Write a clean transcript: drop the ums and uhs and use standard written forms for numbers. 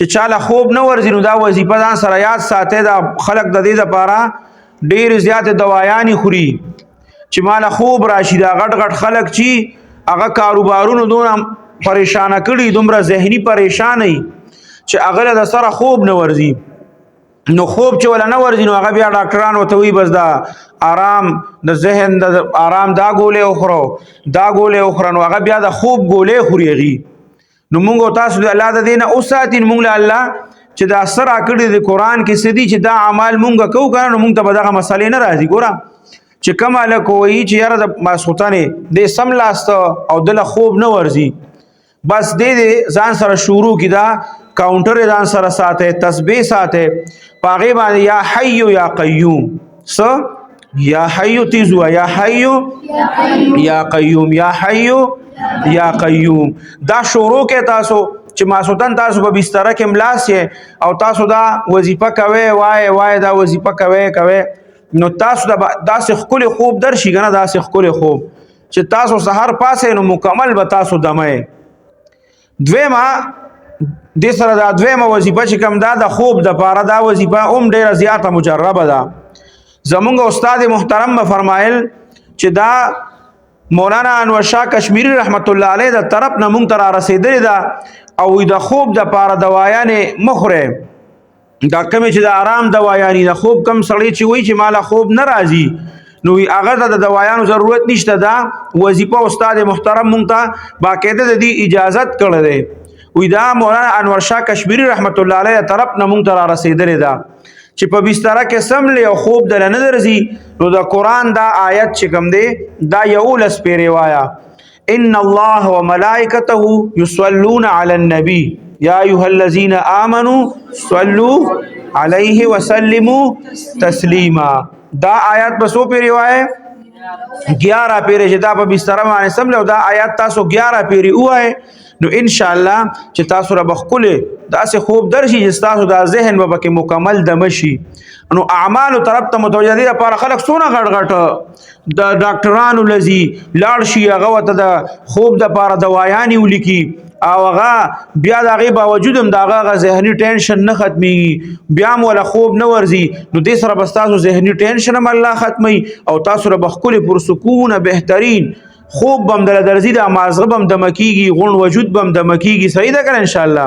چې چاله خوب نه ورځي نو دا وظیفه ځان سره یاد ساته. دا خلک د دې لپاره ډېر زیات دوايانې خوري چې مال خوب راشي. دا غټ غټ خلک چې هغه کاروبارونو دونه پریشان کړي، دومره ذهني پریشان چې هغه د سره خوب نه ورځي. نو خوب چې ولا نه ورځي نو هغه بیا ډاکټرانو ته وی بس دا آرام د ذهن د آرام دا ګولې وخورو، دا ګولې وخوره. نو هغه بیا د خوب ګولې خوري. نو مونږ تاسو د الله د دینه اوساتین. مونږ له الله چې دا سره کړی د قران کې سدي چې دا اعمال مونږ کو کنه، نو مونږ ته به دغه مسلې نه راځي. ګوره چې کوم الک وایي چې یاره د ماسوتنې د سم لاست او دله خوب نه ورځي، بس دې دې ځان سره شروع کی، دا کاونټر ځان سره ساته، تسبیح ساته، پاغه باندې یا حی یا قیوم. س یا حی تیزو، یا حی یا قیوم، یا حی یا قیوم. دا شروع کې تاسو چې ماسوتن تاسو په بستر کې ملاس او تاسو دا وظیفه کوي، وای وای دا وظیفه کوي کوي، نو تاسو دا داسې ښکلی خوب درشي کنه، داسې ښکلی خوب چې تاسو سحر پاسه نو مکمل به تاسو دمه. دویمه د سره دا دویمه وظیفه چې کوم دا د خوب د پاره، دا وظیفه هم ډیره زیاته مجربه ده. زمونږ استاد محترم به فرمایل چې دا مولانا انور شاه کشمیری رحمت الله علیه د طرف نه مونږ ته را رسېدلې ده، او د خوب د پاره دوايانې مخره، دا کومې چې د آرام دوايانې، د خوب کم سړی چې وایي چې مالا خوب نه راځي، نو هغه ته د دوايانو ضرورت نشته. دا وظیفه استاد محترم مونږ ته باقاعده د دې اجازت کړی دی. وی دا مولانا انور شاه کشمیری رحمت الله علیه طرف نه مونږ ته را رسېدلې ده چې په بستر کې سم لې او خوب دل نه درځي، نو د قران دا آیت چې کوم دی دا یو لس پیری وایا: ان الله وملائکته يصلون على النبي یا ایها الذین آمنوا صلوا علیه وسلموا تسلیما. دا آیات په سو پیری وای؟ 11 پیری. چې دا په بستر باندې سم له دا آیات تاسو 11 پیری وای، نو ان شاء الله چې تاسو را بخکله داسې خوب درشي چې تاسو دا ذهن به پکې مکمل دمشي. نو اعمال طرف ته متوجه دي لپاره خلک سونه غټ غټ د ډاکټرانو لذي لاړ شي، هغه ته د خوب د پاره دوايانې ولیکي، او هغه بیا د هغې باوجود هم د هغه ذهني ټینشن نه ختمېږي، بیا هم ولا خوب نه ورځي. نو دې سره به ستاسو ذهني ټینشن هم الله ختموي او تاسو له به ښکلې پرسکونه بهترین خوب به هم دله درځي، دا مازغه به هم دمه کېږي، غوڼ وجود به هم دمه کېږي. صحیح ده که نه؟ انشاءالله.